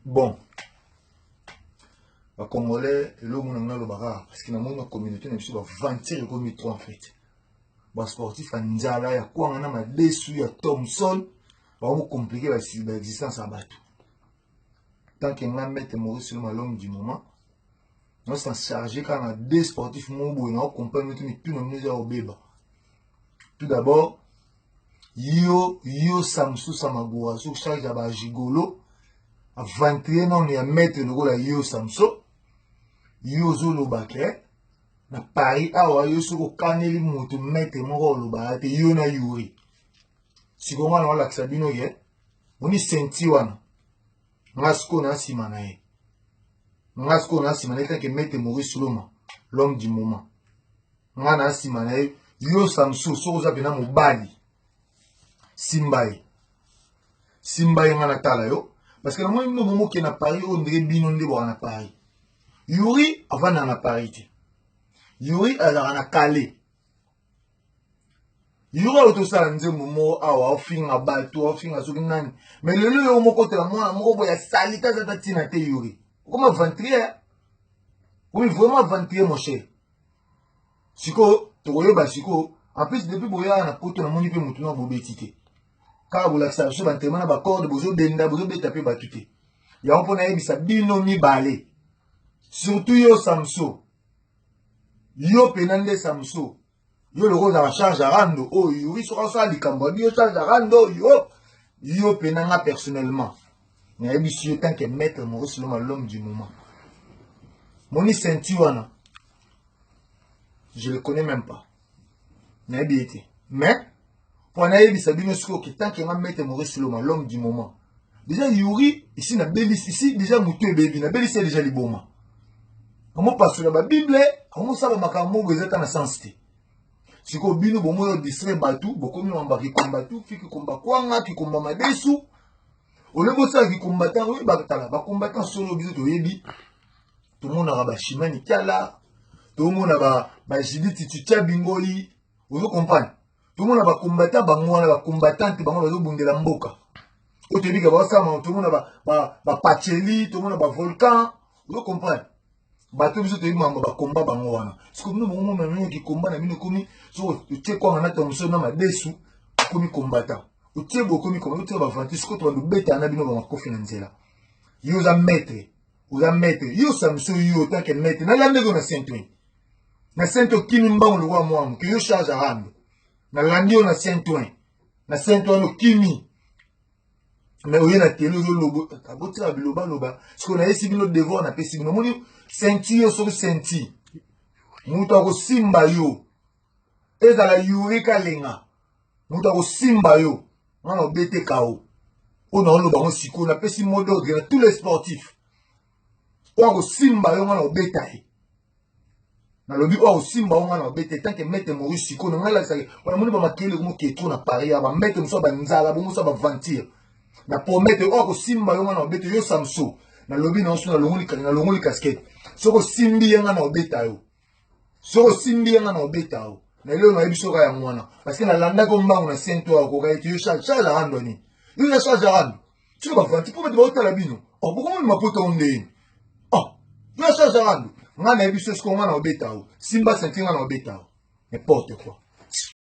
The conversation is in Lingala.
Bon, ba Congolais, eloko mona nga lobaka parce que na moni communauté na biso ba ventir ekomi trop en fait. Ba sportif ya nzala ya kwanga na madesu ya Thomson ba ko compliquer ba ba existence ya bato. Tant que nga maître Maurice Loma l'homme du moment, nous s'en charger quand na deux sportifs mo boye na comprendre tout mais tout na bino ya obeba. Tout d'abord, yo yo Samsu Samagura so charge ya ba gigolo aventurier nano ya maître lokola yo Samso yo ozoloba ke na Paris awa yo soki okaneli moto maître moko olobaka te yo na Yuri sikoyo nga na olakisa bino ye moni senti wana nga sikoyo na nsima na ye nga sikoyo na nsima na ye tanke maître Maurice Loma l'homme du moment nga na nsima na ye yo Samso soki oza mpena mobali simba ye simba ye nga natala yo parce que namoni bino bomoke na Paris oyo ndenge bino nde bwaka na Paris. Yuri avandaka na Paris te, Yuri azalaka na Calais. Yuri oyo tosala nzembo moko awa ofinga bato ofinga soki nani, mais lelo yo moko tela mwana moko boye asali te aza ta ntina te. Yuri okoma aventurier, okomi vraiment aventurier mon cher. Sikoyo tokoyeba sikoyo. En plus depuis boyaka na poto namoni mpe motu na bobeti te, kaka bolakisa biso bantrema na bacorde bozobenda bozobeta mpe bato te. Yango mpo nayebisa bino mibale, surtout yo Samso, yo pena nde Samso, yo loko ozala charge ya rando oyo Yuri soki asala likambo abi yo charge ya rando yo yo pena nga personnellement nayebisi yo tant que maître Maurice Loma l'homme du moment, moni ceinture wana je le connais même pas, nayebi ye te. Mais mpo nayebisa bino sikoyo ke tant que nga maître Maurice Loma l'homme du moment, déjà Yuri ici nabelisi ici déjà motu ebebi nabelisi ye déjà liboma amopasola babible amosala makambo moko eza ta na sens te. Sikoyo bino bomoi distraire bato bokomi mamba kikomba tufi kikomba kwanga kikomba madesu ole bosala kikombatant oyo batala bacombattant solo. Biso toyebi, tomonaka bashimani kiala, tomona bajudith titia bingoli, ozo comprendre, tomona bacombattant bango wana bacombattante bango bazobundela mboka oyo toyebika baosala, tomona bapacheli, tomona bavolcan, ozo comprendre, bato biso toyebi mambo bakomba bango wana. Siko bino bomona bino kikomba na bino ekomi soki otie kwanga na Thomson na madesu okomi combattant, otie bo okomi combattant, otie bavanti. Sikoyo tobanda obetana na bino bamakofi na nzela. Yo oza maître, oza maître yo Samso, yo tant que maître nalandaki yo na Saint-Ouen, na Saint okimi mbango lokola mwana moke. Yo charge arando nalandi yo na Saint-Ouen, na Saint-Ouen okimi, mais oye na tele ozolobo botika bilobaloba. Sikoyo nayesi bino devoir, napesi bino omoni ceinture yo soki ceinture moto akosimba yo ezala Yuri Kalenga, moto akosimba yo nga na obete kao oyo naoloba yango. Sikoyo napesi mot d'ordre na tous les sportifs, oyo akosimba yo nga na obeta ye. Nalobi oyo akosimba yo nga na obeta ye tant que maître Maurice. Sikoyo na ngai lakisaki wana moni bamakele komoke trop na Paris ya bamaître mosusu ya banzala bongo baventure na promettre oyo akosimba yo nga na obeta yo. Samso nalobi na yo so nalongoli casquette, soki osimbi ye nga na obeta yo, soki osimbi ye nga na obeta yo. Na eloko nayebi soki yango wana parce que nalandaki mbango na saint oyo akoka ete yo charge arando nini, yo na charge arando soki bavanti mpo bato baotala bino bokomoni mapota o ndeni yo na charge arando. Nga nayebi so sikoyo nga na obeta yo, simba ceinture nga na obeta yo, n'importe quoi.